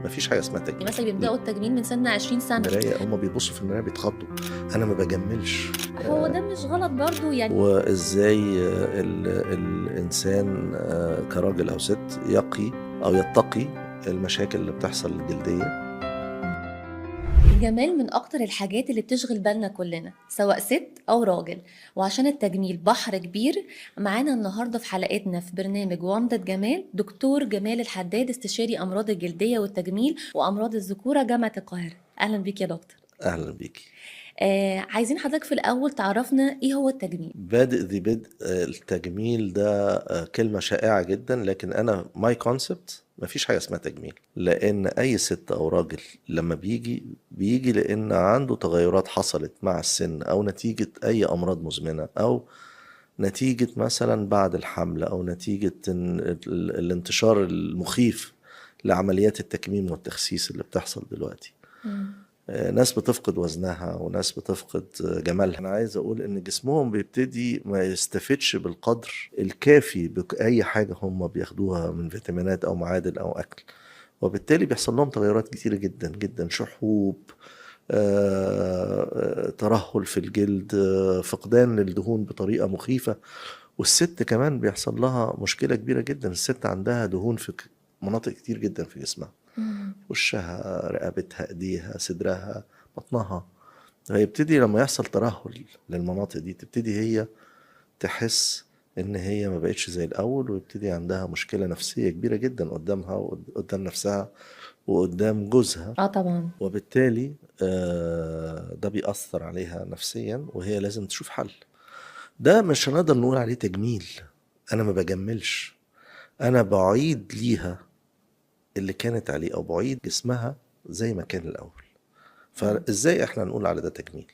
مفيش حاجة اسمها يعني تجميل. مثلا بيبداوا التجميل من سن 20 سنه. المرايه، هم بيبصوا في المراية بيتخضوا. انا ما بجملش. هو ده مش غلط برضو يعني. وازاي الانسان كراجل او ست يقي او يتقي المشاكل اللي بتحصل الجلديه. الجمال من أكتر الحاجات اللي بتشغل بالنا كلنا، سواء ست أو راجل. وعشان التجميل بحر كبير، معانا النهاردة في حلقتنا في برنامج ومضة جمال دكتور جمال الحداد، استشاري أمراض الجلدية والتجميل وأمراض الذكورة، جامعة القاهرة. أهلا بيك يا دكتور. اهلا بيكي. عايزين حضرتك في الأول تعرفنا إيه هو التجميل. بادئ ذي بدء، التجميل ده كلمة شائعة جدا، لكن أنا my concept مفيش حاجة اسمها تجميل، لأن أي ست أو راجل لما بيجي بيجي لأن عنده تغيرات حصلت مع السن، أو نتيجة أي أمراض مزمنة، أو نتيجة مثلا بعد الحمل، أو نتيجة إن الانتشار المخيف لعمليات التكميم والتخسيس اللي بتحصل دلوقتي. ناس بتفقد وزنها وناس بتفقد جمالها. انا عايز اقول ان جسمهم بيبتدي ما يستفدش بالقدر الكافي باي حاجة هم بياخدوها من فيتامينات او معادن او اكل، وبالتالي بيحصل لهم تغيرات كتيرة جدا جدا، شحوب، ترهل في الجلد، فقدان للدهون بطريقة مخيفه. والست كمان بيحصل لها مشكلة كبيرة جدا، الست عندها دهون في مناطق كتير جدا في جسمها، وشها، رقبتها، ايديها، صدرها، بطنها. فيبتدي لما يحصل ترهل للمناطق دي تبتدي هي تحس ان هي ما بقتش زي الاول، ويبتدي عندها مشكلة نفسية كبيرة جدا قدامها وقدام نفسها وقدام جوزها. اه طبعا. وبالتالي ده بيأثر عليها نفسيا، وهي لازم تشوف حل. ده مش هنقدر نقول عليه تجميل. انا ما بجملش، انا بعيد ليها اللي كانت عليه، او بعيد جسمها زي ما كان الاول. فازاي احنا نقول على ده تجميل؟